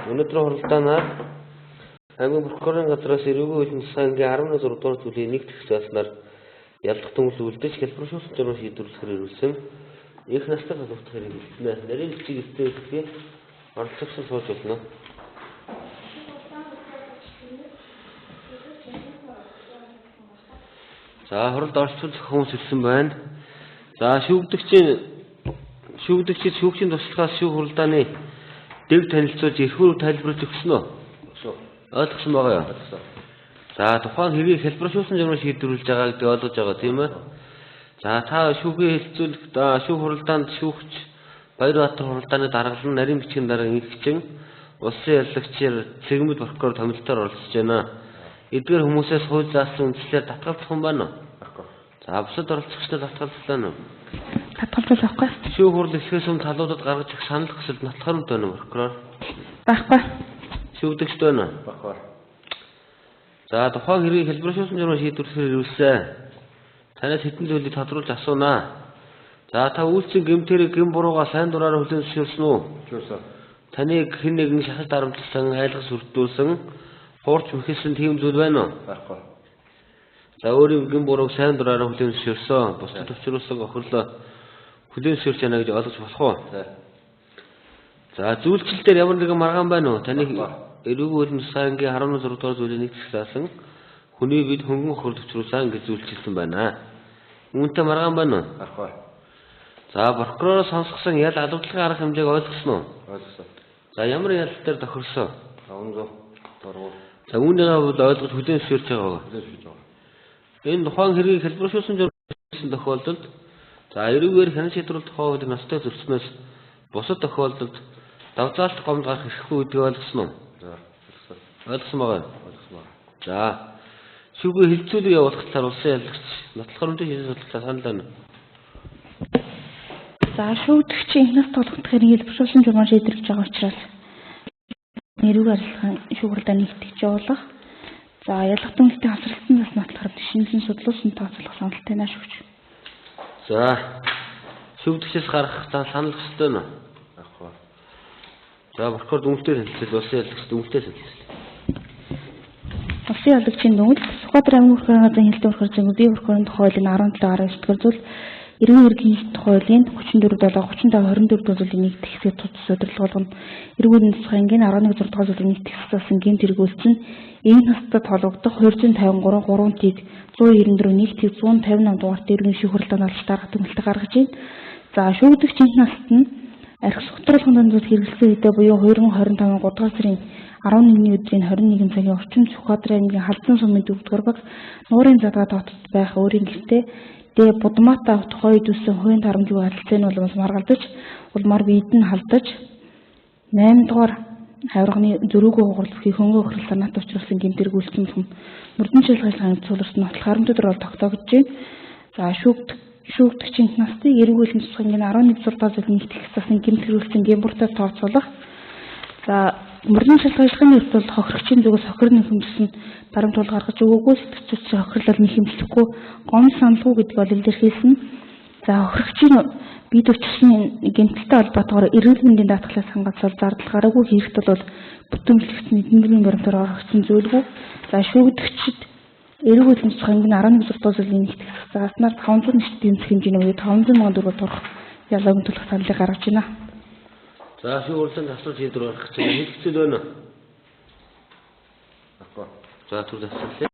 Өнөөдрийн хуралдаанаар аймгийн прокурорын газраас эрүүгийн хуулийн тусгай ангийн 16 дугаар зүйлийн 1 дэх зааснаар ялах дүнэл үлдэж хялбаршуулсан журмаар шийдвэрлэхээр ирүүлсэн их настай залуутах хэрэг хэлснэ. Нарийн бичиг эцээ хэлхий оролцогч сууж болно. За, хуралд оролцох хүмүүс ирсэн байна. За, шүүгдэгчид шүүгчийн туслахаас шүүх хуралдааны дэв танилцуулж эрхүүр тайлбарлаж өгсөн үү? Өгсөн. Ойлгосон байгаа юу? Ойлгосон. За, тухайн хэргийг хэлбэршүүлсэн журмаар шийдвэрлэж байгаа гэдгийг ойлгож байгаа, тийм ээ? За, та шүүхийн хэлцүүлэх, шүүх хуралдаанд шүүгч Баярбаатар хуралдааны даргалан нарийн бичгийн дарга ингэгчин улсын яллагчаар Цэгмэд прокурор томилтоор оролцож байна. Эдгээр хүмүүсээс хууль заасан үндслээр татгалзах хүн байна уу? Байхгүй. За, бусад оролцогч нар татгалзлаа нь. Татгалзал байхгүй. Шүүх хурал эхлэхээс өмнө талуудад гаргаж өгөх санал хүсэл нотлох харамт байна уу, прокурор? Байхгүй. Шүүгдэгчд байна уу? Байхгүй. За, тухайн хэргийг хэлбэршүүлсэн журмаар шийдвэрлэхээр ирүүлсэн. Танаас хэдэн зүйлийг тодруулж асуунаа. За, та үйлцэн гэмтэрэг гэм буруугаа сайн дураараа хүлээн зөвшөөрсөн үү? Зөвшөөрсөн. Таныг хэн нэгэн шахаж дарамтлсан, айлгаж сүрдүүлсэн, хуурч мэхэлсэн тийм зүйл байна уу? Байхгүй. За, өөрийн гэм бурууг сайн дураараа хүлээн зөвшөөрсөн. Бусдад учруулсан охирлоо хүлээн зөвшөөрч байна гэж ойлгож болох уу? За. За, зүйлчил дээр ямар нэгэн маргаан байна уу? Таныг Байхгүй. эрүүгийн хуулийн тусгай ангийн 16 дугаар зүйлийн 1 хэсэг заасан хүний бид хөнгөн хохирол учруулсан гэж зүйлчилсэн байна. Үүнтэй маргаан байна уу? Байхгүй. За, прокуророос сонсгосон ял алуурлагын арга хэмжээг ойлгосон уу? Ойлгосон. За, ямар ялал дээр тохирсон? 500 дургуул. За, үүнийгээ бол ойлгож хүлээн зөвшөөрч байгаа уу? Хүлээн зөвшөөрч байгаа. Энэ тухайн хэргийг хэлбэршүүлсэн журмын тохиолдолд, за, эрүүгээр хянан шийдвэрлэх тухай хуулийн ноцтой зөрчснөөс бусад тохиолдолд давзаалт гомд гарах эрхгүй гэдгийг ойлгосон уу? За, ойлгосон. Ойлгосон байгаа юу? Ойлгосон байна. За, шүүгээ хэлцүүлэг явуулах талаар улсын ялагч нотлох харамтын шийдэл судлах талаар санал байна уу? За, шүүгдэгчийн их нас тулгагдах хэрэг хэлбэршүүлсэн журмаар шийдвэрлэж байгаа учраас нэрүүг арилгахын шүүх хуралдааны нэгтгэж явуулах. За, ялах дүнэлтийн хасралтын зас нотлох харамт шинэлэн судлуулсан тооцоолох саналтай на шүүгч. За, шүүгдэгчээс гарах санал хүсэлтэй байна уу? Байхгүй. За, прокурор дүнэлтээр танилцвал улсын ялагч дүнэлтээр танилцвал. Улсын ялагчийн дүгнэлт Сүхбаатар аймгийн прокурорын газрын хэлтийн прокурор зүйн бие прокурорын тухай хуулийн 17 19 дугаар зүйл, эрүүгийн хэргийн тухай хуулийн 34 7 35 24 зүйлийн 1 дэх хэсгээр тус удирдлага болгоно. Эрүүгийн тусгай ангийн 11 6 дугаар зүйлийн 1 дэх хэсэг заасан гэмт хэрэг үйлдсэн энэ настад холбогдох 253 3 тийг 194 1 тийг 158 дугаартай эрүүгийн шүүх хуралдаанд олж дарах дүгнэлт гаргаж байна. За, шүүгдэгч энэ насад нь архи сугтруулах дунд хэрэглэсэн үедээ буюу 2025 3 дугаар сарын 11-ний өдрийн 21 цагийн орчим Сүхбаатар аймгийн Халзан сумын 4-р баг Нуурын задгаа дотод байх өөрийн гэртээ Д Будмата тухайн үед үүссэн хувийн тарамжгүй харилцаа нь улмаас маргалдаж улмаар биед нь халдаж 8 дугаар хавирганы зөрүүгөө хугарал бүхий хөнгөн охирол санаатай учруулсан гэмт хэрэг үйлдсэн бүхэн мөрдөн шилжилт цууларсан нотлох харамтууд руу тогтоогдож байна. За, шүүгдэгчийн настыг эрүүгийн тусгай ангийн 11 6 дугаар зүйлийн 1 дэх заасан гэмт хэрэг үйлдсэн гэм буруутай тооцоолох. За, мөрдөн шалгалтын хувьд бол хохирогчийн зүгээс хохир нэхэмжлсэн баримт тул гаргаж өгөөгүй, сэтгцүүчийн хохирлол нэхэмжлэхгүй гом саналгүй гэдгийг бол илэрхийлсэн. За, хохирогчийн бид өчсөн гэмтэлтэй холбоотойгоор эрүүл мэндийн даатгалаас хангацал зардал гараагүй, хэрэгт бол бүтэмжлэгдсэн эдэн дүрмийн баримтаар орогдсон зүйлгүй. За, шүүгдэгчид эрүүл мэндийн тусгай ангийн 11 6 дугаар зүйлийн 1 дэх зааснаар 500 нийт тэмцэх хэмжээний буюу 500 мянган төгрөг турах ялаг төлөх саналыг гаргаж байна. За, шүүх хурлын тасрал шийдвэр гаргах гэж байна. Хэлэх зүйл байна уу? Байхгүй. За, түр тасрал.